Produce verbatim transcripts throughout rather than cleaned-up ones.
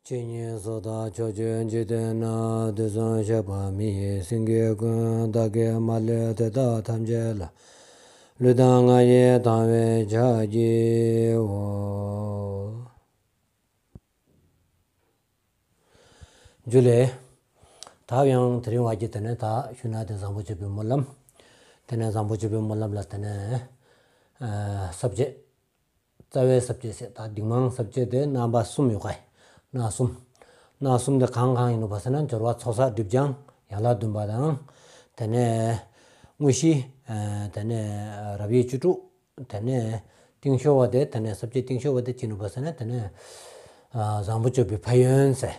ཇི་སྙེད་སུ་དག་ཕྱོགས་བཅུའི་འཇིག་རྟེན་ན། དུས་གསུམ་གཤེགས་པ་མི་ཡི་སེང་གེ་ཀུན། བདག་གིས་མ་ལུས་དེ་དག་ཐམས་ཅད་ལ། ལུས་དང་ངག་ཡིད་དང་བས་ཕྱག་བགྱིའོ། ཇུ་ལེ། ད་ཡང་དེ་རིང་བར་གྱི་དེ་ནས་ད་ཞུ་ན་དེ་བཟང་པོ་སྤྱོད་པའི་སྨོན་ལམ། དེ་ནས་བཟང་པོ་སྤྱོད་པའི་སྨོན་ལམ་ལ་དེ་ནས་ཨ་ས་བཅད། རྩ་བའི་ས་བཅད་ཟེར། ད་འདིང་མང་ས་བཅད་དེ་རྣམ་པ་གསུམ་ཡོད་ག། སྣ་གསུམ། སྣ་གསུམ་དེ་གང་གང་ཡིན་ནོ་བ་ཟེར་ན། སྦྱོར་བ་ཚོགས་བསགས་སྒྲིབ་སྦྱང་ཡན་ལག་བདུན་པ་དང་། དེ་ནས་དངོས་གཞི། དེ་ནས་རབ་དབྱེ་བཅུ་དྲུག་དེ་ནས་རྟིང་ཤོར་བ་དེ། དེ་ནས་ས་བཅད་རྟིང་ཤོར་བ་དེ་ཅི་ནུ་བ་ཟེར་ན། དེ་ནས་བཟང་པོ་སྤྱོད་པའི་ཕན་ཡོན་ཟེར།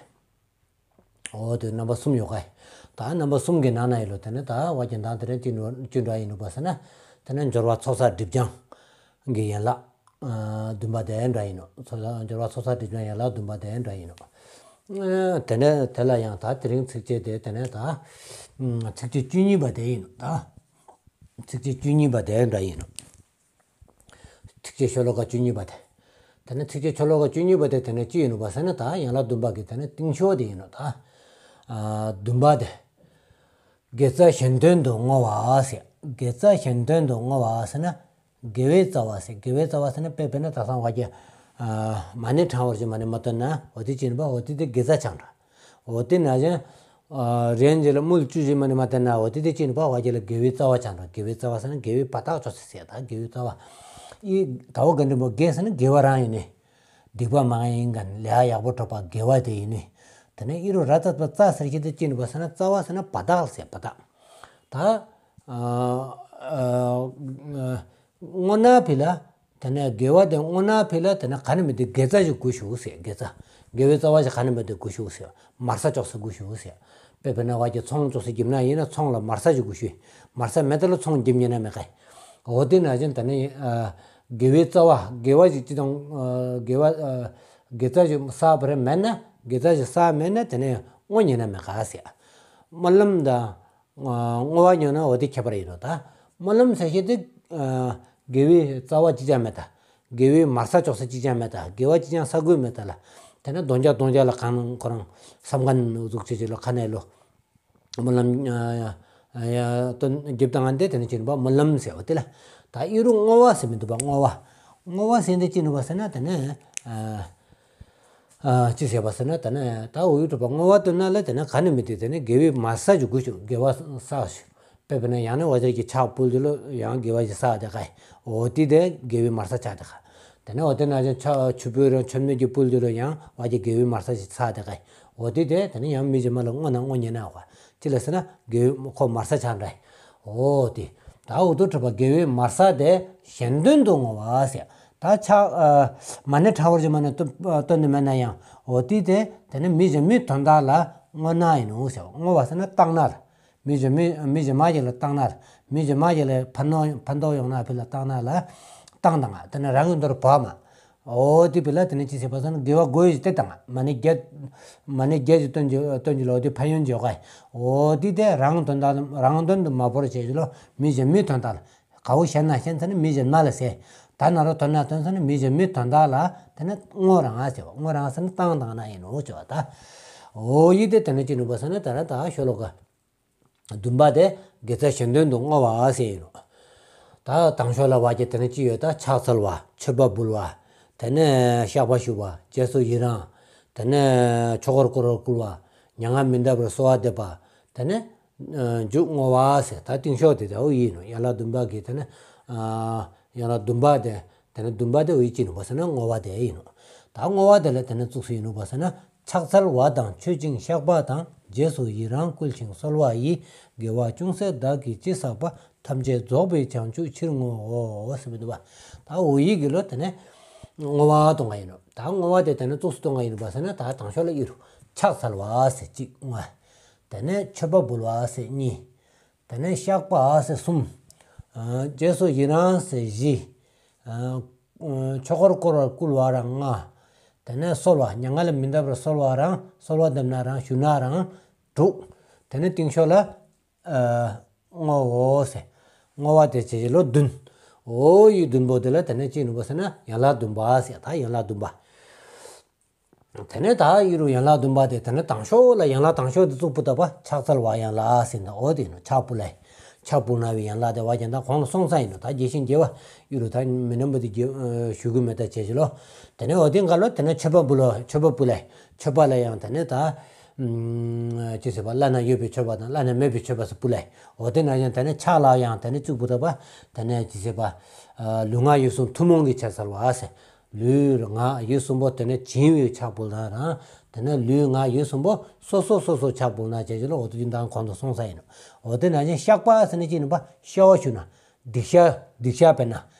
འོ་དེ་རྣམ་པ་གསུམ་ཡོད་ག། ད་རྣམ་པ་གསུམ་གྱི་ནང་ན་ཡིན་ལོ། དེ་ནས་ད་བ་གྱི་མདང་དེ་རིང་ཅི་ནུ་ཅི་འདྲ་ཡིན་ནུ་བ་ཟེར་ན། དེ་ནས་སྦྱོར་བ་ཚོགས་བསགས་སྒྲིབ་སྦྱང་གི་ཡན་ལག་བདུན་པ་དེ་འདྲ་ཡིན་ནོ། ཚོགས་བསགས་སྦྱོར་བ་ཚོགས་བསགས་སྒྲིབ་སྦྱང་ཡན་ལག་བདུན་པ་དེ་འདྲ་ཡིན་ནོ། དེ་ནས་དེ་ལ་ཡང་ད་དེ་རིང་ཚིགས་བཅད་དེ། དེ་ནས་ད་ཚིགས་བཅད་བཅུ་གཉིས་པ་དེ་ཡིན་ནོ། ད་ཚིགས་བཅད་བཅུ་གཉིས་པ་དེ་འདྲ་ཡིན་ནོ། ཚིགས་བཅད་ཤོ་ལོ་ཀ་བཅུ་གཉིས་པ་དེ། དེ་ནས་ཚིགས་བཅད་ཤོ་ལོ་ཀ་བཅུ་གཉིས་པ་དེ་དེ་ནས་ཅི་ཡིན་ནོ་བ་ཟེར་ན། ད་ཡན་ལག་བདུན་པ་གི་དེ་ནས་རྟིང་ཤོ་དེ་ཡིན་ནོ། ད་བདུན་པ་དེ། དགེ་རྩ་གཞན་དོན་དུ་བསྔོ་བ་ཟེར། དགེ་རྩ་གཞན་དོན་དུ་བསྔོ་བ་ཟེར་ན། དགེ་བའི་རྩ་བ་ཟེར། དགེ་བའི་རྩ་བ་ཟེར་ན། དཔེ་དཔེར་ན་ད་སང་བ་གྱི་མ་ཎི་བགྲང་བར་གྱི་མ་ཎི་མ་བཏོན་ན། འོ་དེ་ཅི་ནུ་བ། འོ་དེ་དེ་དགེ་རྩ་ཆགས་འདྲ། འོ་དེ་ན་ཅན། རེན་ཇི་ལ་དམུལ་བཅུ་ཞིག་མ་ནི་མ་བསྟན་ན། འོ་དེ་དེ་ཅི་ནུ་བ། བ་གྱི་ལ་དགེ་བའི་རྩ་བ་ཆགས་འགྲོ། དགེ་བའི་རྩ་བ་ཟེར་ན་དགེ་བའི་བ་དག་ཅོག་ཙེ་ཟེར། ད་དགེ་བའི་རྩ་བ། ཨི་ད་འོ་ག་འདྲི་མོ། དགེ་ཟེར་ན་དགེ་བ་རང་ཡིན་ནི། སྡིག་པ་མ་ཡིན་ག་ལས་ཡག་པོ་གྲུབ་པ་དགེ་བ་དེ་ཡིན་ནི། དེ་ནས་ཨི་རུ་ར་ཙ་པ་རྩ་ཟེར་གྱི་དེ་ཅི་ནུ་བ་ཟེར་ན། རྩ་བ་ཟེར་ན་བ་དག་ཟེར། བ་དག། ད་ཨ་ཨ་བསྔོ་ན་ཕི་ལ། དེ་ནས་དགེ་བ་དེ་བསྔོ་ན་ཕི་ལ། དེ་ནས་ག་ནི་མི་དེ་དགེ་རྩ་ཞིག་དགོས་ཤོག་ཟེར། དགེ་རྩ། དགེ་བའི་རྩ་བ་ཞིག་ག་ནི་མི་དེ་དགོས་ཤོག་ཟེར། མར་ས་ཅོག་ཙེ་དགོས་ཤོག་ཟེར། དཔེ་དཔེར་ན་བ་གྱི་ཚོང་ཅོག་ཙེ་རྒྱབ་ན་ཡིན་ན། ཚོང་ལ་མར་ས་ཞིག་དགོས་ཤོག། མར་ས་མེད་ད་ལ་ཚོང་རྒྱབ་ཉན་ན་མེད་ག། འོ་དེ་ན་ཅན་དེ་ནས་ཨ་དགེ་བའི་རྩ་བ། དགེ་བ་ཞིག་ཅི་དང་ཨ་དགེ་བ་ཨ་དགེ་རྩ་ཞིག་བསགས་པ་རེད་མེད་ན། དགེ་རྩ་ཞིག་བསགས་མེད་ན་དེ་ནས་བསྔོ་ཉན་ན་མེད་ག་ཟེར། སྨོན་ལམ་དང་བསྔོ་བ་ཉོ་ན་འོ་དེ་ཁྱད་པར་ཡིན་ནོ། ད་སྨོན་ལམ་ཟེར་ཤེས་དེ་དགེ་བའི་རྩ་བ་ཅི་ཅང་མེད་ད། དགེ་བའི་མར་ས་ཅོག་ཙེ་ཅི་ཅང་མེད་ད། དགེ་བ་ཅི་ཅང་བསགས་དགོས་མེད་ད་ལ། དེ་ནས་གདོང་རྒྱག་གདོང་རྒྱག་ལ་གང་ཁོ་རང་བསམ་མཁན་ཟུག་ཅིག་ཅིག་ལ་ཁ་ནས་ལོ། སྨོན་ལམ་ཨ་ཡ་ཡ་དོན་རྒྱབ་དང་ང་འདི་དེ་ནས་ཅི་ནུ་བ། སྨོན་ལམ་ཟེར་བ་དེ་ལ། ད་ཨི་རུ་བསྔོ་བ་ཟེར་མི་འདུག་པ། བསྔོ་བ། བསྔོ་བ་ཟེར་འདི་ཅི་ནུ་བ་ཟེར་ན། དེ་ནས་ཨ། ཨ་ཅི་ཟེར་བ་ཟེར་ན། དེ་ནས་ད་འོ་ཡུ་གྲུབ་པ་བསྔོ་བ་བཏོན་ན་ལ། དེ་ནས་ག་ནི་མི་དེ་དེ་ནས་དགེ་བའི་མར་ས་ཞིག་དགོས་ཤོག། དགེ་བ་བསགས་ཤོག། དཔེ་དཔེར་ན་ཡང་ན་བ་ཅར་གྱི་ཕྱག་ཕུལ་དུས་ལ་ཡང་དགེ་བ་ཞིག་བསགས་དེ་ག། འོ་དེ་དེ་དགེ་བའི་མར་ས་ཆགས་དེ་ག། དེ་ནས་འོ་དེ་ན་ཅན་ཕྱག་ཆུ་ཕུལ་རང་མཆོད་མེ་གྱི་ཕུལ་དུས་ལ་ཡང་བ་ཅར་དགེ་བའི་མར་ས་ཞིག་བསགས་དེ་ག། འོ་དེ་དེ་དེ་ནས་ཡང་མི་རྗེས་མ་ལ་བསྔོ་ན་བསྔོ་ཉན་ན་འོ་ག། ཅི་ལ་ཟེར་ན་དགེ་བའི་ཁོ་མར་ས་ཆགས་འདྲ། འོ་དེ། ད་འོ་དུ་གྲུབ་པ་དགེ་བའི་མར་ས་དེ་གཞན་དོན་དུ་བསྔོ་བ་ཟེར། ད་ཕྱག་ཨ་མ་ཎི་བགྲང་བར་གྱི་མ་ཎི་བཏོན་བཏོན་ནི་མེད་ན་ཡང་། འོ་དེ་དེ་དེ་ནི་མི་གཞན་མའི་དོན་དག་ལ་བསྔོ་ན་ཡིན་ནོ་ཟེར། བསྔོ་བ་ཟེར་ན་བཏང་ན་ལ། མི་གཞན་མི་མི་གཞན་མ་ཞིག་ལ་བཏང་ན་ལ། མི་གཞན་མ་ཞིག་ལ་ཕན་ཐོགས་ཕན་ཐོགས་ཡོང་ན་ཕི་ལ་བཏང་ན་ལ། བཏང་དང་། དེ་ནི་རང་གི་མདོར་བབ་མ། འོ་དེ་ཕི་ལ་དེ་ནི་ཅི་ཟེར་བ་ཟེར་ན། དགེ་བ་དགོས་ཡོད་དེ་དང་། མ་ཎི་བརྒྱད། མ་ཎི་བརྒྱད་ཀྱི་སྟོན་གྱི་སྟོན་གྱི་ལོ་དེ་ཕན་ཡོན་བརྗོད་ག། འོ་དེ་དེ་རང་དོན་དག་རང་དོན་དུ་མ་བོར་བྱས་ཀྱི་ལོ། མི་གཞན་མའི་དོན་དག་ལ། ག་བོ་གཞན་ན་གཞན་ཟེར་ན་མི་གཞན་མ་ལ་ཟེར། ད་ན་རོ་དོན་ན་དོན་ཟེར་ན་མི་གཞན་མའི་དོན་དག་ལ་དེ་ནི་བསྔོ་རང་ཟེར་བ། བསྔོ་རང་ཟེར་ན་བཏང་དང་ན་ཡིན་ནོ་ཟེར་བ་ད། འོ་ཡི་དེ་དེ་ནི་ཅི་ནུ་བ་ཟེར་ན། ད་ར་ད་ཤོ་ལོ་ཀ་བདུན་པ་དེ་དགེ་རྩ་གཞན་དོན་དུ་བསྔོ་བ་ཟེར་ཡིན་ནོ། ད་དང་ཤོ་ལ་བ་གྱི་དེ་ནི་ཅི་ཡོད། ད་ཕྱག་འཚལ་བ། མཆོད་པ་འབུལ་བ། དེ་ནས་བཤགས་པ་ཞུ་བ། རྗེས་སུ་ཡི་རང་། དེ་ནས་ཆོས་འཁོར་བསྐོར་བར་བསྐུལ་བ། མྱ་ངན་མི་འདའ་བར་གསོལ་བ་འདེབས་པ། དེ་ནས་མཇུག་བསྔོ་བ་ཟེར། ད་རྟིང་ཤོག་དེ་དེ་འོ་ཡིན་ནོ། ཡན་ལག་བདུན་པ་གི་དེ་ནས་ཡན་ལག་བདུན་པ་དེ། དེ་ནས་བདུན་པ་དེ་འོ་ཡི་ཅི་ནུ་བ་ཟེར་ན་བསྔོ་བ་དེ་ཡིན་ནོ། ད་བསྔོ་བ་དེ་ལ་དེ་ནས་བཙུགས་སུ་ཡིན་ནུ་བ་ཟེར་ན། ཕྱག་འཚལ་བ་དང་མཆོད་ཅིང་བཤགས་པ་དང་། རྗེས་སུ་ཡི་རང་བསྐུལ་ཞིང་གསོལ་བ་ཡི། དགེ་བ་ཅུང་ཟད་བདག་གིས་ཅི་བསགས་པ། ཐམས་ཅད་རྫོགས་པའི་བྱང་ཆུབ་ཕྱིར་བསྔོའོ་ཟེར་བ་འདུག་པ། ད་འོ་ཡི་གི་ལོ་དེ་ནས་བསྔོ་བ་གཏོང་ག་ཡིན་ནོ། ད་བསྔོ་བ་དེ་དེ་ནས་བཙུགས་སུ་གཏོང་ག་ཡིན་ནུ་བ་ཟེར་ན། ད་དང་ཤོག་ལ་ཨི་རུ་ཕྱག་འཚལ་བ་ཟེར་གཅིག་བསྔོ། དེ་ནས་མཆོད་པ་འབུལ་བ་ཟེར་གཉིས། དེ་ནས་བཤགས་པ་ཟེར་གསུམ། ཨ་རྗེས་སུ་ཡི་རང་ཟེར་བཞི། ཨ་ཆོས་འཁོར་བསྐོར་བར་བསྐུལ་བ་རང་ལྔ། དེ་ནས་གསོལ་བ། མྱ་ངན་ལས་མི་འདའ་བར་གསོལ་བ་རང་། གསོལ་བ་འདེབས་ན་རང་། ཞུ་ན་རང་། དྲུག། དེ་ནས་རྟིང་ཤོག་ལ་ཨ་བསྔོའོ་ཟེར། བསྔོ་བ་དེ་བྱེད་ཀྱི་ལོ་བདུན། འོ་ཡི་བདུན་པོ་དེ་ལ་དེ་ནས་ཅི་ནུ་བ་ཟེར་ན་ཡན་ལག་བདུན་པ་ཟེར། ད་ཡན་ལག་བདུན་པ། དེ་ནས་ད་ཡུ་རུ་ཡན་ལག་བདུན་པ་དེ་དེ་ནས་དང་ཤོག་ལ་ཡན་ལག་དང་ཤོག་དེ་བཙུགས་པུ་ད་པ་ཕྱག་འཚལ་བ་ཡན་ལག་ཟེར་འདུག་འོ་དེ་ནོ་ཕྱག་ཕུལ་ལེ། ཕྱག་ཕུལ་ན་བའི་ཡན་ལག་དེ་བ་ཀྱང་ད་གོང་དུ་སོང་ས་ཡིན་ནོ། ད་རྒྱས་ཤིང་རྒྱས་པ་ཡུ་རུ་ད་མི་རྣམས་པོ་དེ་རྒྱས་ཞུ་གི་མེད་ད་བྱས་ཅི་ལོ། དེ་ནས་འོ་དེ་འགའ་ལོ་དེ་ནས་མཆོད་པ་འབུལ་ལོ། མཆོད་པ་ཕུལ་ལེ། མཆོད་པ་ལ་ཡང་དེ་ནས་ད་ཅི་ཟེར་བ་བླ་ན་ཡོད་པའི་མཆོད་པ་དང་བླ་ན་མེད་པའི་མཆོད་པ་སུ་ཕུལ་ལེ། འོ་དེ་ན་ཡང་དེ་ནས་ཕྱག་ལ་ཡང་དེ་ནས་བཙུགས་པུ་ད་པ་དེ་ནས་ཅི་ཟེར་བ་ལུས་ངག་ཡིད་གསུམ་ཐུན་མོང་གི་ཕྱག་འཚལ་བ་ཟེར། ལུས་ངག་ཡིད་གསུམ་པོ་དེ་ནས་བྱིན་བའི་ཕྱག་ཕུལ་ན་རང་། དེ་ནས་ལུས་ངག་ཡིད་གསུམ་པོ་སོ་སོ་སོ་སོ་ཕྱག་ཕུལ་ན་བྱས་ཅི་ལོ། འོ་དེ་ཡིན་དང་གོང་དུ་སོང་ས་ཡིན་ནོ། འོ་དེ་ན་ཅན་བཤགས་པ་ཟེར་ན་ཅི་ཡིན་པ་བཤགས་པ་ཞུ་ན། སྡིག་བཤགས་སྡིག་བཤགས་པས་ན།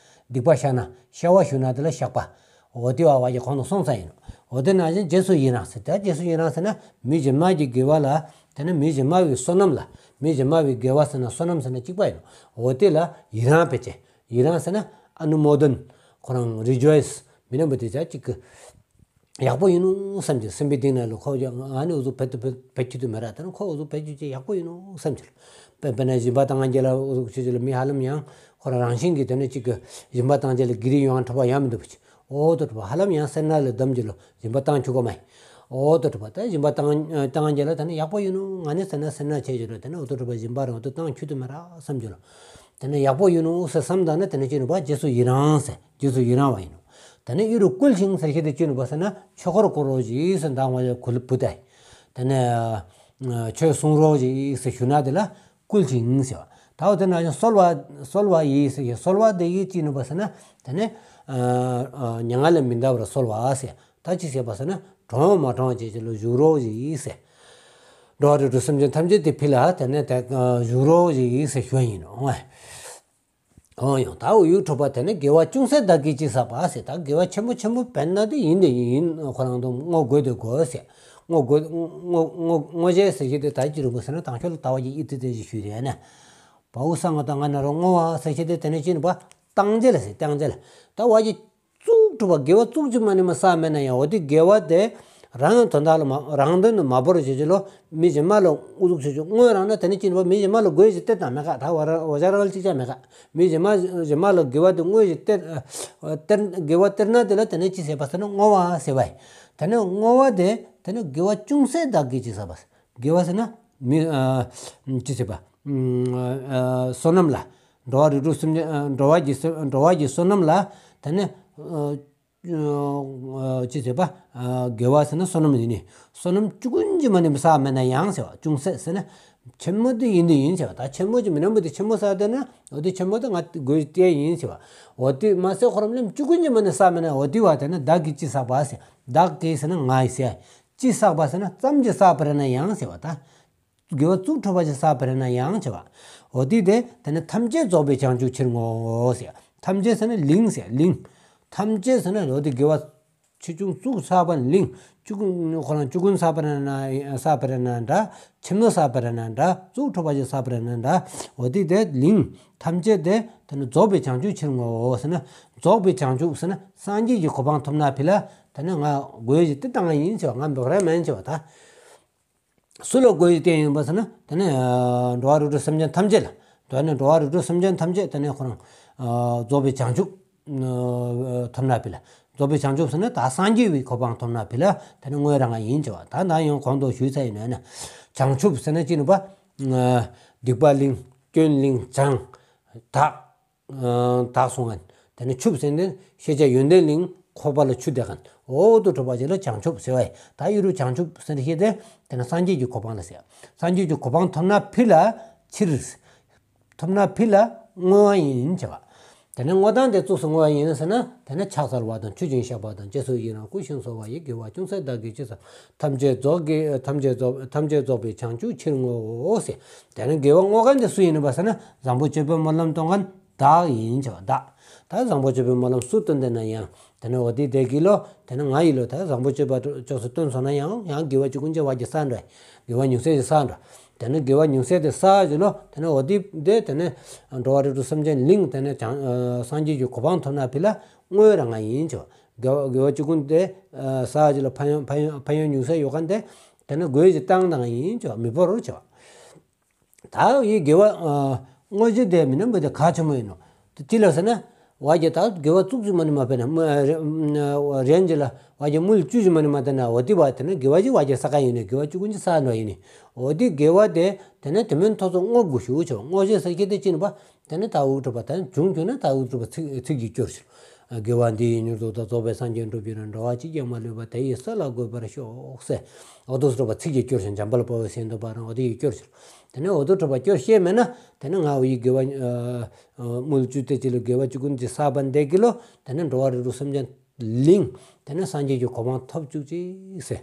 སྡིག་པ་བཤགས་ན་བཤགས་པ་ཞུ་ན་དེ་ལ་བཤགས་པ། འོ་དེ་བ་བ་ཀྱི་གོང་དུ་སོང་ས་ཡིན་ནོ། འོ་དེ་ན་ཅན་རྗེས་སུ་ཡི་རང་ཟེར་ད་རྗེས་སུ་ཡི་རང་ཟེར་ན་མི་རྗེས་མ་གི་དགེ་བ་ལ། དེ་ནས་མི་རྗེས་མ་བའི་བསོད་ནམས་ལ། མི་རྗེས་མ་བའི་དགེ་བ་ཟེར་ན་བསོད་ནམས་ཟེར་ན་གཅིག་པ་ཡིན་ནོ། འོ་དེ་ལ་ཡི་རང་བེད་སྤྱད། ཡི་རང་ཟེར་ན་ཨ་ནུ་མོ་དན། ཁོ་རང་རི་ཇོའི་སི་མི་རྣམས་པོ་དེ་ཅག་གཅིག་གི་ཡག་པོ་ཡིན་ནོ་བསམ་གྱི། སེམས་པའི་གཏིང་ན་ལ་ཁོ་ཨ་ནི་འུ་ཚོ་བེད་དུ་བེད་ཁྱི་དུ་མེད་ར། དེ་ནི་ཁོ་འུ་ཚོ་བེད་ཁྱི་ཅིག་ཡག་པོ་ཡིན་ནོ་བསམ་གྱི། དཔེ་དཔེར་ན་སྦྱིན་པ་བཏང་རྒྱ་ལ་འུ་ཚོ་ཁྱི་ཅིག་ལ་མི་ཧ་ལམ་ཡང་ཁོ་རང་རང་བཞིན་གྱི་དེ་ནི་གཅིག་གི་སྦྱིན་པ་བཏང་རྒྱ་ལ་གི་རི་ཡོང་ཁྲོ་བ་ཡང་མི་འདུག་པ་ཅིག་འོ་དོ་གྲུབ་པ་ཧ་ལམ་ཡང་སེར་སྣ་ལ་བསྡམས་ཀྱི་ལོ། སྦྱིན་པ་བཏང་ཆུག་ག་མ་ཡིན། འོ་དོ་གྲུབ་པ་ད་སྦྱིན་པ་བཏང་བཏང་རྒྱ་ལ་ད་ནི་ཡག་པོ་ཡིན་ནོ། ང་ནི་སེར་སྣ་སེར་སྣ་བྱས་ཀྱི་ལོ། དེ་ནི་འོ་དོ་གྲུབ་པ་སྦྱིན་པ་རང་དུ་བཏང་ཆུག་དུ་མེད་ར་བསམ་གྱི་ལོ། དེ་ནི་ཡག་པོ་ཡིན་ནོ་ཟེར་བསམ་ད་ནི་དེ་ནི་ཅི་ནུ་པ་རྗེས་སུ་ཡི་རང་ཟེར་རྗེས་སུ་ཡི་རང་བ་ཡིན་ནོ། དེ་ནི་ཡུ་རུ་བསྐུལ་ཞིང་ཟེར་ཤེས་དེ་ཅི་ནུ་པ་ཟེར་ན་ཆོས་འཁོར་བསྐོར་རོགས་ཞེས་ཟེར་མདང་བ་ཡ་གུ་ལུ་བུ་ཏེ། དེ་ནི་ཆོས་གསུང་རོགས་ཞེས་ཟེར་ཞུ་ན་དེ་ལ་བསྐུལ་ཞིང་ཟེར་བ། ད་འོ་དེ་ན་ཡང་གསོལ་བ་གསོལ་བ་ཡིས་ཟེར་ཡ་གསོལ་བ་དེ་ཡིས་ཅི་ནུ་པ་ཟེར་ན་དེ་ནི་མྱ་ངན་ལས་མི་འདའ་བར་གསོལ་བ་ཟེར། ད་ཅི་ཟེར་བ་ཟེར་ན་གྲོངས་མ་གྲོངས་བྱེད་ཀྱི་ལོ་བཞུགས་རོགས་ཞེས་ཟེར། འགྲོ་བ་རིགས་དྲུག་སེམས་ཅན་ཐམས་ཅད་དེ་ཕི་ལ་དེ་ནས་དེ་བཞུགས་རོགས་ཞེས་ཟེར་ཞུ་ཡིན་ནོ། འོ་ཡང་ད་འོ་ཡུག་གྲུབ་པ་དེ་ནས་དགེ་བ་ཅུང་ཟད་བདག་གིས་ཅི་བསགས་པ་ཟེར། ད་དགེ་བ་ཆེན་པོ་ཆེན་པོ་བན་ན་དེ་ཡིན་དེ་ཡིན་ཁོ་རང་དུ་བསྔོ་དགོས་དེ་དགོས་ཟེར། བསྔོ་དགོས་བསྔོ་བསྔོ་བསྔོ་བྱས་ཟེར་གྱི་དེ་ད་ཅི་རུ་དགོས་ཟེར་ན་དང་ཤོ་ལ་ལྟ་བ་ཡི་ཨི་ཏི་དེ་ཞིག་ཞུས་རེད་ན། བའུ་སང་ང་དང་ང་ན་རོ་བསྔོ་བ་ཟེར་གྱི་དེ་དེ་ནས་ཅི་ནུ་པ་བཏང་རྗེས་ལ་ཟེར་བཏང་རྗེས་ལ་ད་བ་ཡི། བཙུགས་གྲུབ་པ་དགེ་བ་བཙུགས་ཀྱི་མ་ནི་མ་བསགས་མེད་ན་ཡང་འོ་དེ་དགེ་བ་དེ་རང་ཡང་དོན་དག་ལ་མ་རང་དོན་དུ་མ་བོར་བྱེད་ཀྱི་ལོ། མི་གཞན་མ་ལ་ཨུ་ཚུགས་བྱེད་ཀྱི་དངོས་རང་ན་དེ་ནི་ཅི་ནུ་པ་མི་གཞན་མ་ལ་དགོས་ཞེས་སྟེར་དང་མེད་ཀ་ད་བ་ར་བ་ཇ་ར་ལ་ཅིག་ཅང་མེད་ཀ་མི་གཞན་མ་གཞན་མ་ལ་དགེ་བ་དེ་དངོས་ཞེས་སྟེར་སྟེར་དགེ་བ་སྟེར་ན་དེ་ལ་དེ་ནི་ཅི་ཟེར་བ་ཟེར་ན་བསྔོ་བ་ཟེར་བ་ཡིན། དེ་ནི་བསྔོ་བ་དེ་དེ་ནི་དགེ་བ་ཅུང་ཟད་བདག་གིས་ཅི་ཟེར་བ་དགེ་བ་ཟེར་ན་མི་ཅི་ཟེར་བ་བསོད་ནམས་ལ་འགྲོ་བ་རིགས་དྲུག་སེམས་ཅན་འགྲོ་བ་གི་འགྲོ་བ་གི་བསོད་ནམས་ལ་དེ་ནི། ཅི་ཟེར་བ། དགེ་བ་ཟེར་ན་བསོད་ནམས་ཡིན་ནི། བསོད་ནམས་ཅུ་ཀུན་གྱི་མ་ནི་བསགས་མེད་ན་ཡང་ཟེར་བ་ཅུང་ཟད་ཟེར་ན། ཆེན་མོ་དེ་ཡིན་དེ་ཡིན་ཟེར་བ་ད་ཆེན་མོ་ཅི་མི་ནམ་པོ་དེ་ཆེན་མོ་བསགས་དེ་ན་འོ་དེ་ཆེན་མོ་དེ་ང་དགོས་ཏེ་ཡིན་ཟེར་བ། འོ་དེ་མ་ཟད་ཁོ་རམ་ལེམ་ཅུ་ཀུན་གྱི་མ་ནི་བསགས་མེད་ན་འོ་དེ་བ་དེ་ན་བདག་གིས་ཅི་བསགས་པ་ཟེར་བདག་གིས་ཟེར་ན་ང་ཡི་ཟེར། ཅི་བསགས་པ་ཟེར་ན་ཙམ་གྱི་བསགས་པ་རེད་ན་ཡང་ཟེར་བ་ད། དགེ་བ་བཙུགས་གྲུབ་པ་ཞིག་བསགས་པ་རེད་ན་ཡང་བྱ་བ། འོ་དེ་དེ་དེ་ནི་ཐམས་ཅད་རྫོགས་པའི་བྱང་ཆུབ་ཕྱིར་བསྔོའོ་ཟེར། ཐམས་ཅད་ཟེར་ན་ལིང་ཟེར་ལིང་། ཐམས་ཅད་ཟེར་ན་འོ་དེ་དགེ་བ་ཆེ་ཆུང་བཙུགས་བསགས་པ་ནི་ལིང་། ཆུ་ཀུན་ཁོ་རང་ཆུ་ཀུན་བསགས་པ་རེད་ན་བསགས་པ་རེད་ན་འདྲ། ཆེན་མོ་བསགས་པ་རེད་ན་འདྲ། བཙུགས་གྲུབ་པ་ཞིག་བསགས་པ་རེད་ན་འདྲ། འོ་དེ་དེ་ལིང་། ཐམས་ཅད་དེ་དེ་ནི་རྫོགས་པའི་བྱང་ཆུབ་ཕྱིར་བསྔོའོ་ཟེར་ན། རྫོགས་པའི་བྱང་ཆུབ་ཟེར་ན་སངས་རྒྱས་ཀྱི་གོ་འཕང་ཐོབ་ན་ཕི་ལ་དེ་ནི་ང་དགོས་ཞིག་དེ་བཏང་ཡིན་བྱ་བ་ང་འབོག་ར་མེན་བྱ་བ་ད། སུ་ལ་དགོས་ཀྱི་རྟེན་ཡིན་པ་ཟེར་ན་དེ་ནི་འགྲོ་བ་རིགས་དྲུག་སེམས་ཅན་ཐམས་ཅད་ལ། དེ་ནི་འགྲོ་བ་རིགས་དྲུག་སེམས་ཅན་ཐམས་ཅད་དེ་ནི་ཁོ་རང་རྫོགས་པའི་བྱང་ཆུབ་ཐོབ་ན་ཕི་ལ། རྫོགས་པའི་བྱང་ཆུབ་ཟེར་ན་ད་སངས་རྒྱས་པའི་གོ་འཕང་ཐོབ་ན་ཕི་ལ་དེ་ནི་དངོས་རང་ཡིན་བྱ་བ་ད་ད་ཡང་གོང་དུ་ཞུས་ཚར་ཡིན་ནོ་ན། བྱང་ཆུབ་ཟེར་ན་ཅི་ནུ་པ། སྡིག་པ་ལིང་སྐྱོན་ལིང་བྱང་དག་དག་སོང་ངན། དེ་ནི་ཆུབ་ཟེར་ནས་ཤེས་བྱ་ཡོན་ཏན་གླིང་ཁོག་པ་ལ་ཆུ་དེ་གན། འོ་དུ་གྲུབ་པ་ཅིག་ལ་བྱང་ཆུབ་ཟེར་བས། ད་ཡུ་རུ་བྱང་ཆུབ་ཟེར་ནས་ཤེས་ཏེ། དེ་ནི་སངས་རྒྱས་ཀྱི་གོ་འཕང་ལ་ཟེར། སངས་རྒྱས་ཀྱི་གོ་འཕང་ཐོབ་ན་ཕི་ལ་ཕྱིར། ཐོབ་ན་ཕི་ལ་བསྔོ་བ་ཡིན་བྱ་བ། དེ་ནི་བསྔོ་སྟངས་དེ་གཙོ་སུ་བསྔོ་བ་ཡིན་ཟེར་ན། དེ་ནི་ཕྱག་འཚལ་བ་དང་མཆོད་ཅིང་བཤགས་པ་དང་རྗེས་སུ་ཡི་རང་བསྐུལ་ཞིང་གསོལ་བ་ཡི་དགེ་བ་ཅུང་ཟད་བདག་གིས་ཅི་བསགས། ཐམས་ཅད་རྫོགས་ཀྱི་ཐམས་ཅད་རྫོགས་ཐམས་ཅད་རྫོགས་པའི་བྱང་ཆུབ་ཕྱིར་བསྔོའོ་ཟེར། དེ་ནི་དགེ་བ་བསྔོ་མཁན་དེ་སུ་ཡིན་པ་ཟེར་ན། བཟང་པོ་སྤྱོད་པའི་སྨོན་ལམ་གཏོང་མཁན་བདག་ཡིན་བྱ་བ་བདག་ད་བཟང་པོ་སྤྱོད་པའི་སྨོན་ལམ་སུ་བཏོན་དེ་ན་ཡང་། དེ་ནི་འོ་དེ་དེ་གི་ལོ། དེ་ནི་ང་ཡི་ལོ་ད་བཟང་པོ་སྤྱོད་པ་ཅོག་སུ་བཏོན་སོང་ན་ཡང་ཡང་དགེ་བ་ཅི་ཀུན་གྱི་བ་གི་ས་འདྲ། དགེ་བ་ཉུང་ཟད་ཀྱི་ས་འདྲ། དེ་ནི་དགེ་བ་ཉུང་ཟད་དེ་ས་གི་ལོ། དེ་ནི་འོ་དེ་དེ་དེ་ནི་འགྲོ་བ་རིགས་དྲུག་སེམས་ཅན་གླིང་དེ་ནི་བྱང་སངས་རྒྱས་ཀྱི་གོ་འཕང་ཐོབ་ན་ཕི་ལ་བསྔོ་རང་ང་ཡིན་བྱ་བ། དགེ་བ་དགེ་བ་ཅི་ཀུན་དེ་ས་གི་ལོ་ཕན་ཡོན་ཕན་ཡོན་ཕན་ཡོན་ཉུང་ཟད་ཡོད་མཁན་དེ་དེ་ནི་དགོས་ཀྱི་བཏང་དང་ཡིན་བྱ་བ་མི་བོར་བྱ་བ། ད་ཡི་དགེ་བ་བསྔོ་རྒྱུ་དེ་མི་ནམ་པོ་དེ་གལ་ཆེན་པོ་ཡིན་ནོ། དེ་ཅི་ལ་ཟེར་ན། བ་ཀྱི་ད་དགེ་བ་བཅུ་གཅིག་མ་ནི་མ་འཕེལ་ན་རན་གྱི་ལ་བ་ཀྱི་མུལ་བཅུ་གཅིག་མ་ནི་མ་འདི་ན་འོ་དེ་བ་དེ་ན་དགེ་བ་གཅིག་བ་ཀྱི་ས་ཀ་ཡིན་ནི་དགེ་བ་བཅུ་ཀུན་གྱི་ས་འགྲོ་ཡིན་ནི། འོ་དེ་དགེ་བ་དེ་དེ་ན་དེ་མིན་ཐོ་ཚོ་བསྔོ་དགོས་ཞུ་ཆོག་བསྔོ་ཞེས་ས་ཁྱེད་དེ་ཅི་ནི་བ། དེ་ནས་ད་འུག་གྲུབ་པ་དང་བྱུང་གྱུར་ན་ད་འུག་གྲུབ་པ་ཚིག་ཚིག་གི་སྐྱོར་ཕྱིར། དགེ་བ་འདི་ཡིས་མྱུར་དུ་བདག་རྫོགས་པའི་སངས་རྒྱས་འགྲུབ་པའི་རང་། འགྲོ་བ་གཅིག་ཀྱང་མ་ལུས་པ་དེ་ཡི་ས་ལ་འགོད་པར་ཤོག་ཟེར། འོ་དུ་གྲུབ་པ་ཚིག་གི་སྐྱོར་ཕྱིར་འཇམ་དཔལ་དཔའ་བོས་གསན་དུ་པ་རང་འོ་དེ་ཡི་སྐྱོར་ཕྱིར། དེ་ནས་འོ་དུ་གྲུབ་པ་སྐྱོར་ཤེས་མེད་ན་དེ་ནས་ང་འུ་ཡི་དགེ་བ་མུལ་བཅུ་དེ་ཅི་ལ་དགེ་བ་བཅུ་ཀུན་གྱི་ས་པ་འདས་ཀྱི་ལོ། དེ་ནས་འགྲོ་བ་རིགས་དྲུག་སེམས་ཅན། ལིང་། དེ་ནས་སངས་རྒྱས་ཀྱི་གོ་འཕང་ཐོབ་བཅུག་ཅིག་ཟེར།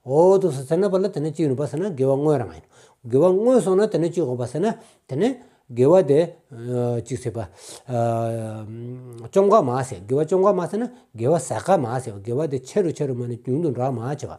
འོ་དུ་ཟེར་ན་པ་ལ་དེ་ནས་ཅི་ཡིན་པ་ཟེར་ན་དགེ་བ་བསྔོས་རང་ཡིན། དགེ་བ་བསྔོས་སོང་ན་དེ་ནས་ཅི་ཡོང་པ་ཟེར་ན་དེ་ནས་དགེ་བ་དེ་ཅིག་ཟེར་པ། བཅོམ་ག་མ་ཟེར། དགེ་བ་བཅོམ་ག་མ་ཟེར་ན་དགེ་བ་ཟད་ག་མ་ཟེར། དགེ་བ་དེ་ཆེ་རུ་ཆེ་རུ་མ་ནས་ཉུང་དུ་འགྲོ་མ་བྱེད་པ།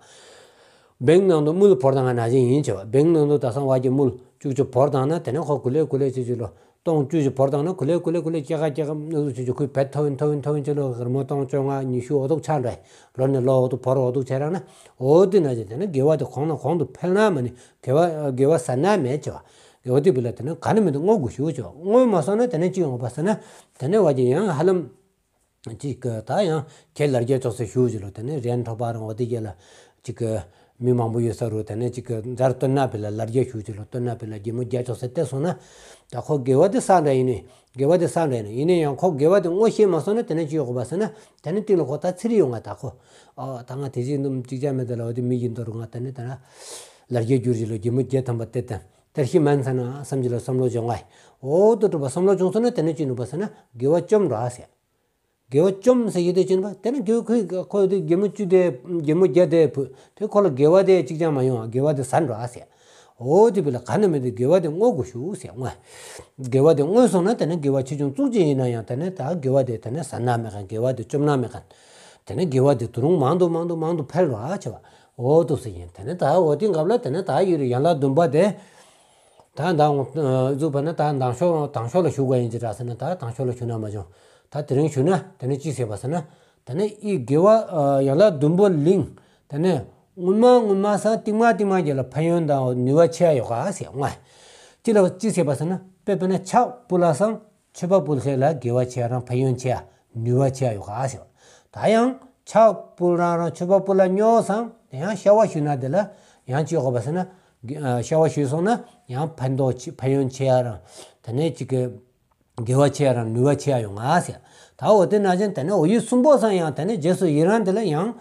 བེང་ནང་དུ་མུལ་བོར་དང་ང་ན་ཅན་ཡིན་བྱེད་པ། བེང་ནང་དུ་ད་སང་བ་གྱི་མུལ་བཅུ་གཅིག་བོར་དང་ན་དེ་ནས་ཁོ་གུ་ལེ་གུ་ལེ་ཅི་ཅི་ལོ། སྟོང་བཅུ་བཞི་བོར་བཏང་ན་གུ་ལེ་གུ་ལེ་གུ་ལེ་སྐྱེ་ཁ་སྐྱེ་ཁ་སྣ་ཚོགས་ཆུ་ཆུ་ཁུལ་བེད་ཐོ་ཡིན་ཐོ་ཡིན་ཐོ་ཡིན་ཅི་ལོ་རི་མོ་སྟོང་བཅོ་ལྔ་ཉི་ཤུ་འོ་དུག་ཆགས་འདྲ། ལོ་ནས་ལོ་འོ་དུག་བོར་འོ་དུག་བྱས་རག་ན། འོ་དེ་ན་ཅི་དེ་ནི་དགེ་བ་དེ་གོང་ན་གོང་དུ་འཕེལ་ན་མ་ནི་དགེ་བ་དགེ་བ་ཟད་ན་མེད་ཅེས་པ། དགེ་བ་དེ་བི་ལ་དེ་ནི་ག་ནི་མི་འདུག་བསྔོ་དགོས་ཞུ་ཅེས་པ། བསྔོ་མ་སོང་ན་དེ་ནི་ཅི་ཡོང་བ་ཟེར་ན། དེ་ནི་བ་ཅི་ཡང་ཧ་ལམ། གཅིག་གི་ད་ཡང་ཁྱེད་ལར་རྒྱ་ཅོག་ཙེ་ཞུ་ཅི་ལོ། དེ་ནས་རན་ཁྲོ་པ་རང་འོ་དེ་རྒྱ་ལ་གཅིག་གི་མི་མང་པོ་ཡོད་ས་རུ་དེ་ནས་གཅིག་གི་མཛར་སྟོན་ན་བི་ལ་ལར་རྒྱ་ཞུ་ཅི་ལོ། སྟོན་ན་བི་ལ་རྒྱལ་མོ་རྒྱ་ཅོག་ཙེ་བལྟས་སོང་ན་ད་ཁོ་དགེ་བ་དེ་བསགས་འདྲ་ཡིན་ནི། དགེ་བ་དེ་བསགས་འདྲ་ཡིན་ནི་ཡིན་ན་ཡང་ཁོ་དགེ་བ་དེ་བསྔོ་ཤེས་མ་སོང་ན་དེ་ནས་ཅི་ཡོང་གི་པ་ཟེར་ན། དེ་ནས་ཏིག་ལོ་ཁོ་ད་ཚེ་རིལ་ཡོང་ང་ད་ཁོ། ཨོ་ད་ང་དེ་བཞིན་དུ་གཅིག་ཅང་མེད་དེ་ལ་འོ་དེ་མི་ཡིན་དོ་རུ་ང་དེ་ནས་དེ་ན་ལར་རྒྱ་བསྒྱུར་ཅི་ལོ། རྒྱལ་མོ་རྒྱ་ཐམ་པ་བལྟས་དང་དེར་ཤི་མན་ཚ་ན་བསམ་ཅི་ལོ་བསམ་བློ་བྱུང་ང་། འོ་དུ་གྲུབ་པ་བསམ་བློ་བྱུང་སོང་ན་དེ་ནས་ཅི་ནུས་པ་ཟེར་ན་དགེ་བ་བཅོམ་འགྲོ་ཨ་ཟེར། དགེ་བ་བཅོམ་ཟེར་ཡོད་དེ་ཅི་ནུས་པ་དེ་ནས་དགེ་བ་ཁོས་ཁོས་དེ་རྒྱལ་མོ་བཅུ་དེ་རྒྱལ་མོ་བརྒྱ་དེ་བུ་དེ་ཁོ་ལ་དགེ་བ་དེ་གཅིག་ཀྱང་མ་ཡོང་ཨ། དགེ་བ་དེ་ཟད་འགྲོ་ཨ་ཟེར། འོ་དེ་བི་ལ་ག་ནས་མི་དེ་དགེ་བ་དེ་བསྔོ་དགོས་ཞུ་ཟེར་བསྔོ། དགེ་བ་དེ་བསྔོས་སོང་ན་དེ་ནས་དགེ་བ་ཆེ་ཆུང་བཅུ་གཅིག་ཡིན་ན་ཡང་དེ་ནས་ད་དགེ་བ་དེ་དེ་ནས་ཟད་ན་མེད་མཁན་དགེ་བ་དེ་བཅོམ་ན་མེད་མཁན། དེ་ནས་དགེ་བ་དེ་དུ་རུང་མང་དུ་མང་དུ་མང་དུ་འཕེལ་རོ་ཨ་ཆེ་བ། འོ་དུ་ཟེར་ཡིན་དེ་ནས་ད་འོ་དེ་འགབ་ལ་དེ་ནས་ད་ཡུལ་ཡན་ལག་བདུན་པ་དེ། ད་མདང་འཛུགས་པ་ན་ད་མདང་ཤོག་དང་ཤོག་ལ་ཞུ་དགོས་ཡིན་ཅི་འདྲ་ཟེར་ན་ད་དང་ཤོག་ལ་ཞུ་ན་མ་བྱུང་། ད་དེ་རིང་ཞུ་ན་དེ་ནས་ཅི་ཟེར་བ་ཟེར་ན། དེ་ནས་ཨི་དགེ་བ་ཡན་ལག་བདུན་པོ་ལིང་། དེ་ནས་སྔོན་མ་སྔོན་མ་སང་རྟིང་མ་རྟིང་མ་རྒྱལ་ལ་ཕན་ཡོན་དང་ནུས་པ་ཆེ་ཡ་ཡོད་ག་ཟེར་ང་། ཅི་ལ་ཅི་ཟེར་བ་ཟེར་ན་དཔེ་དཔེར་ན་ཕྱག་ཕུལ་ལ་སང་མཆོད་པ་ཕུལ་ཟེར་ལ་དགེ་བ་ཆེ་ཡ་རང་ཕན་ཡོན་ཆེ་ཡ། ནུས་པ་ཆེ་ཡ་ཡོད་ག་ཟེར། ད་ཡང་ཕྱག་ཕུལ་རང་རང་མཆོད་པ་ཕུལ་ལ་སྙོག་སང་དེ་ཡང་ཤ་བ་ཞུས་ན་དེ་ལ་ཡང་ཅི་ཡོད་ག་བ་ཟེར་ན། ཤ་བ་ཞུས་སོང་ན་ཡང་ཕན་ཐོགས་ཆེ་ཕན་ཡོན་ཆེ་ཡ་རང་དེ་ནས་ཅིག་གི་དགེ་བ་ཆེ་ཡ་རང་ནུས་པ་ཆེ་ཡ་ཡོད་ང་ཟེར། ད་འོ་དེ་ན་ཅན་དེ་ནས་འོ་ཡུལ་གསུམ་པོ་སང་ཡང་དེ་ནས་རྗེས་སུ་ཡི་རང་དེ་ལ་ཡང་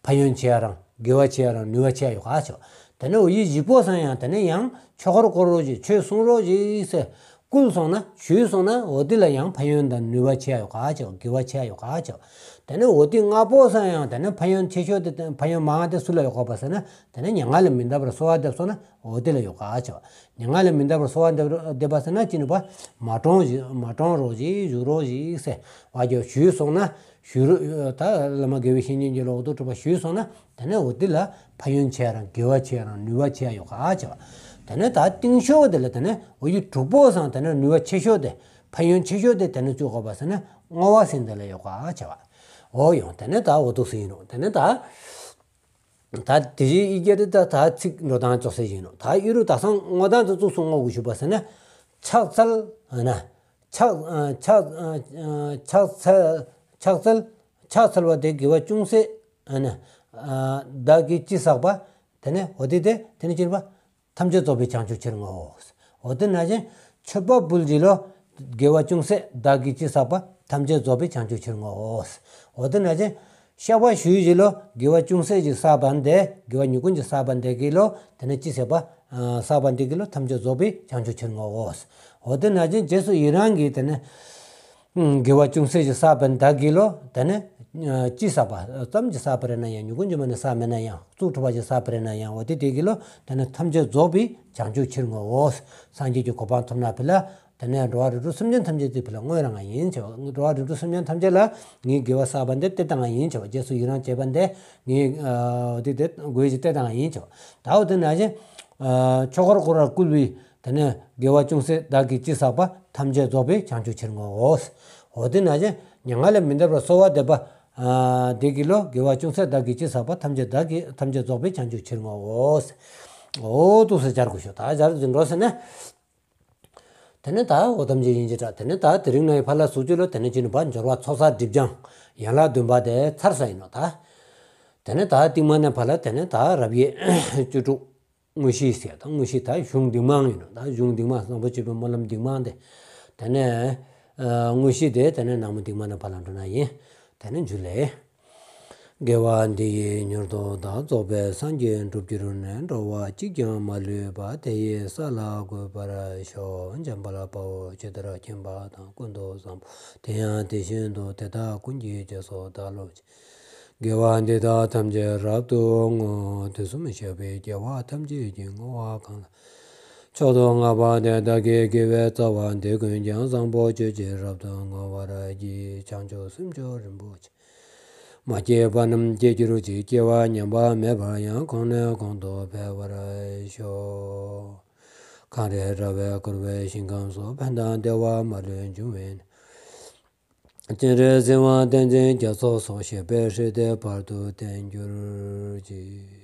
ཕན་ཡོན་ཆེ་ཡ་རང་དགེ་བ་ཆེ་ཡ་རང་ནུས་པ་ཆེ་ཡ་ཡོད་ག་ཟེར། དེ་ནས་འོ་ཡུལ་བཞི་པོ་སང་ཡང་དེ་ནས་ཡང་ཆོས་འཁོར་བསྐོར་རོགས་ཞེས་ཆོས་གསུང་རོགས་ཞེས་ཟེར། བསྐུལ་སོང་ན་ཞུས་སོང་ན་འོ་དེ་ལ་ཡང་ཕན་ཡོན་དང་ནུས་པ་ཆེ་ཡ་ཡོད་ག་ཆེ་བ་དགེ་བ་ཆེ་ཡ་ཡོད་ག་ཆེ་བ། དེ་ནས་འོ་དེ་ལྔ་པོ་སང་ཡང་དེ་ནས་ཕན་ཡོན་ཆེ་ཤོས་དེ་ཕན་ཡོན་མང་དེ་སུ་ལ་ཡོད་ག་བ་ཟེར་ན་དེ་ནས་མྱ་ངན་ལས་མི་འདའ་བར་གསོལ་བ་འདེབས་སོང་ན་འོ་དེ་ལ་ཡོད་ག་ཆེ་བ། མྱ་ངན་ལས་མི་འདའ་བར་གསོལ་བ་འདེབས་འདེབས་པ་ཟེར་ན་ཅི་ནུས་པ་མ་གྲོངས་ཞིག་མ་གྲོངས་རོགས་ཞིག་བཞུགས་རོགས་ཞིག་ཟེར་བ་ཀྱང་ཞུས་སོང་ན་ཞུས་རོགས་ད་བླ་མ་དགེ་བའི་བཤེས་གཉེན་གྱི་ལོག་ཏུ་གྲུབ་པ་ཞུས་སོང་ན། དེ་ནས་འོ་དེ་ལ་ཕན་ཡོན་ཆེ་རང་དགེ་བ་ཆེ་རང་ནུས་པ་ཆེ་ཡོད་ག་ཆེ་བ། དེ་ནས་ད་རྟིང་ཤོག་དེ་ལ་དེ་ནས་འོ་ཡུལ་དྲུག་པོ་སང་དེ་ནས་ནུས་པ་ཆེ་ཤོས་དེ་ཕན་ཡོན་ཆེ་ཤོས་དེ་དེ་ནས་བཅུག་ག་བ་ཟེར་ན་བསྔོ་བ་ཟེར་དེ་ལ་ཡོད་ག་ཆེ་བ། འོ་ཡོང་དེ་ནས་ད་འོ་དུ་ཟེར་ཡིན་ནོ། དེ་ནས་ད་ད་དེ་བཞིན་ཡི་གེ་དེ་ད་ད་ཚིག་འགྲོ་སྟངས་ཅོག་ཟེར་ཡིན་ནོ། ད་ཡུ་རུ་ད་སང་བསྔོ་སྟངས་ཚོ་བཙུགས་སུ་བསྔོ་དགོས་ཞུ་བ་ཟེར་ན་ཕྱག་འཚལ་ན། ཕྱག་ཕྱག་ཕྱག་འཚལ་ཕྱག་འཚལ་བ་དེ་དགེ་བ་ཅུང་ཟད་ཨ་ནི་བདག་གིས་ཅི་བསགས་པ། དེ་ནས་འོ་དེ་དེ་དེ་ནས་ཅི་ནུས་པ་ཐམས་ཅད་རྫོགས་པའི་བྱང་ཆུབ་ཕྱིར་བསྔོའོ། འོ་དེ་ན་ཅན་མཆོད་པ་འབུལ་གྱི་ལོ། དགེ་བ་ཅུང་ཟད་བདག་གིས་ཅི་བསགས་པ་ཐམས་ཅད་རྫོགས་པའི་བྱང་ཆུབ་ཕྱིར་བསྔོའོ། འོ་དེ་ན་ཅན་བཤགས་པ་ཞུས་གྱི་ལོ། དགེ་བ་ཅུང་ཟད་ཅིག་བསགས་པ་འདས་དགེ་བ་མྱུ་གུ་ཅིག་བསགས་པ་འདས་ཀྱི་ལོ། དེ་ནས་ཅི་ཟེར་བ་བསགས་པ་འདས་ཀྱི་ལོ་ཐམས་ཅད་རྫོགས་པའི་བྱང་ཆུབ་ཕྱིར་བསྔོའོ། འོ་དེ་ན་ཅན་རྗེས་སུ་ཡི་རང་གིས་དེ་ནས། དགེ་བ་ཅུང་ཟད་ཅིག་བསགས་པ་འདས་ཀྱི་ལོ། དེ་ནས་ཅི་བསགས་པ་ཙམ་ཅིག་བསགས་པ་རེད་ན་ཡང་མྱུ་གུ་འཇུ་མ་ནས་བསགས་མེད་ན་ཡང་གཙུག་གྲུབ་པ་ཅིག་བསགས་པ་རེད་ན་ཡང་འོ་དེ་དེ་གི་ལོ། དེ་ནས་ཐམས་ཅད་རྫོགས་པའི་བྱང་ཆུབ་ཕྱིར་བསྔོའོ། སངས་རྒྱས་ཀྱི་གོ་འཕང་ཐོབ་ན་ཕི་ལ། དེ་ནས་འགྲོ་བ་རིགས་དྲུག་སེམས་ཅན་ཐམས་ཅད་དེ་ཕི་ལ་བསྔོས་རང་ཡིན་ཆེ་བ། འགྲོ་བ་རིགས་དྲུག་སེམས་ཅན་ཐམས་ཅད་ལ་ངའི་དགེ་བ་བསགས་པ་འདི་སྟེར་བཏང་ཡིན་ཆེ་བ། རྗེས་སུ་ཡི་རང་བྱས་པ་འདི་ངའི་འོ་དེ་དེ་དགོས་ཀྱི་སྟེར་བཏང་ཡིན་ཆེ་བ། ད་འོ་དེ་ན་ཅན་ཆོས་འཁོར་བསྐོར་བར་བསྐུལ་བའི། དེ་ནས་དགེ་བ་ཅུང་ཟད་བདག་གིས་ཅི་བསགས་པ་ཐམས་ཅད་རྫོགས་པའི་བྱང་ཆུབ་ཕྱིར་བསྔོའོ། འོ་དེ་ན་ཅན་མྱ་ངན་ལས་མི་འདའ་བར་གསོལ་བ་འདེབས་པ། དེ་གི་ལོ་དགེ་བ་ཅུང་ཟད་བདག་གིས་ཅི་བསགས་པ་ཐམས་ཅད་བདག་གིས་ཐམས་ཅད་རྫོགས་པའི་བྱང་ཆུབ་ཕྱིར་བསྔོའོ། འོ་དུ་སེ་སྦྱར་དགོས་ཤོག་ད་སྦྱར་དུ་འགྲོ་ཟེར་ནས། དེ་ནས་ད་འོ་ཐམས་ཅད་ཡིན་གྱི་འདྲ། དེ་ནས་ད་དེ་རིང་ནའི་ཕར་ལ་གཟུགས་ཅི་ལོ། དེ་ནས་ཅི་ནི་བ་འབྱོར་བ་ཚོགས་བསགས་སྒྲིབ་སྦྱང་ཡན་ལག་བདུན་པ་དེ་ཚར་ས་ཡིན་ནོ་ད། དེ་ནས་ད་རྟིང་མ་ནས་ཕར་ལ་དེ་ནས་ད་རབ་དབྱེ་བཅུ་དྲུག་དངོས་གཞི་ཟེར་ད། དངོས་གཞི་ད་གཞུང་འདུས་མང་ཡིན་ནོ་ད། གཞུང་འདུས་མང་བཟང་པོ་སྤྱོད་པའི་སྨོན་ལམ་འདུས་མང་དེ། དེ་ནས་ཨ་དངོས་གཞི་དེ་དེ་ནས་ནང་མི་འདུས་མང་ནས་ཕར་ལ་འགྲོ་ན་ཡིན། དེ་ནས་འཇུ་ལེ། དགེ་བ་འདི་ཡིས་མྱུར་དུ་བདག་རྫོགས་པའི་སངས་རྒྱས་འགྲུབ་གྱུར་ནས། འགྲོ་བ་གཅིག་ཀྱང་མ་ལུས་པ། དེ་ཡི་ས་ལ་འགོད་པར་ཤོག་འཇམ་དཔལ་དཔའ་བོས་ཇི་ལྟར་མཁྱེན་པ་དང་། ཀུན་ཏུ་བཟང་པོ་དེ་ཡང་དེ་བཞིན་དུ། དེ་དག་ཀུན་གྱི་རྗེས་སུ་བདག་སློབ་ཅིང་། དགེ་བ་འདི་དག་ཐམས་ཅད་རབ་ཏུ་བསྔོ། དུས་གསུམ་གཤེགས་པའི་རྒྱལ་བ་ཐམས་ཅད་ཀྱིས། བསྔོ་བ་གང་ལ་མཆོག་ཏུ་བསྔགས་པ་དེ་དག་གི། དགེ་བའི་རྩ་བ་འདི་ཀུན་ཀྱང་། བཟང་པོ་སྤྱོད་ཕྱིར་རབ་ཏུ་བསྔོ་བར་བགྱི། བྱང་ཆུབ་སེམས་མཆོག་རིན་པོ་ཆེ། མ་སྐྱེས་པ་རྣམས་སྐྱེ་གྱུར་ཅིག་སྐྱེ་བ་ཉམས་པ་མེད་པར་ཡང་། གོང་ནས་གོང་དུ་འཕེལ་བར་ཤོག་གངས་རི་ར་བས་བསྐོར་བའི་ཞིང་ཁམས་སུ། ཕན་དང་བདེ་བ་མ་ལུས་འབྱུང་བའི་གནས། སྤྱན་རས་གཟིགས་དབང་བསྟན་འཛིན་རྒྱ་མཚོ་སོགས། གཤེགས་པའི་སྲས་དེ་བར་དུ་བརྟན་གྱུར་ཅིག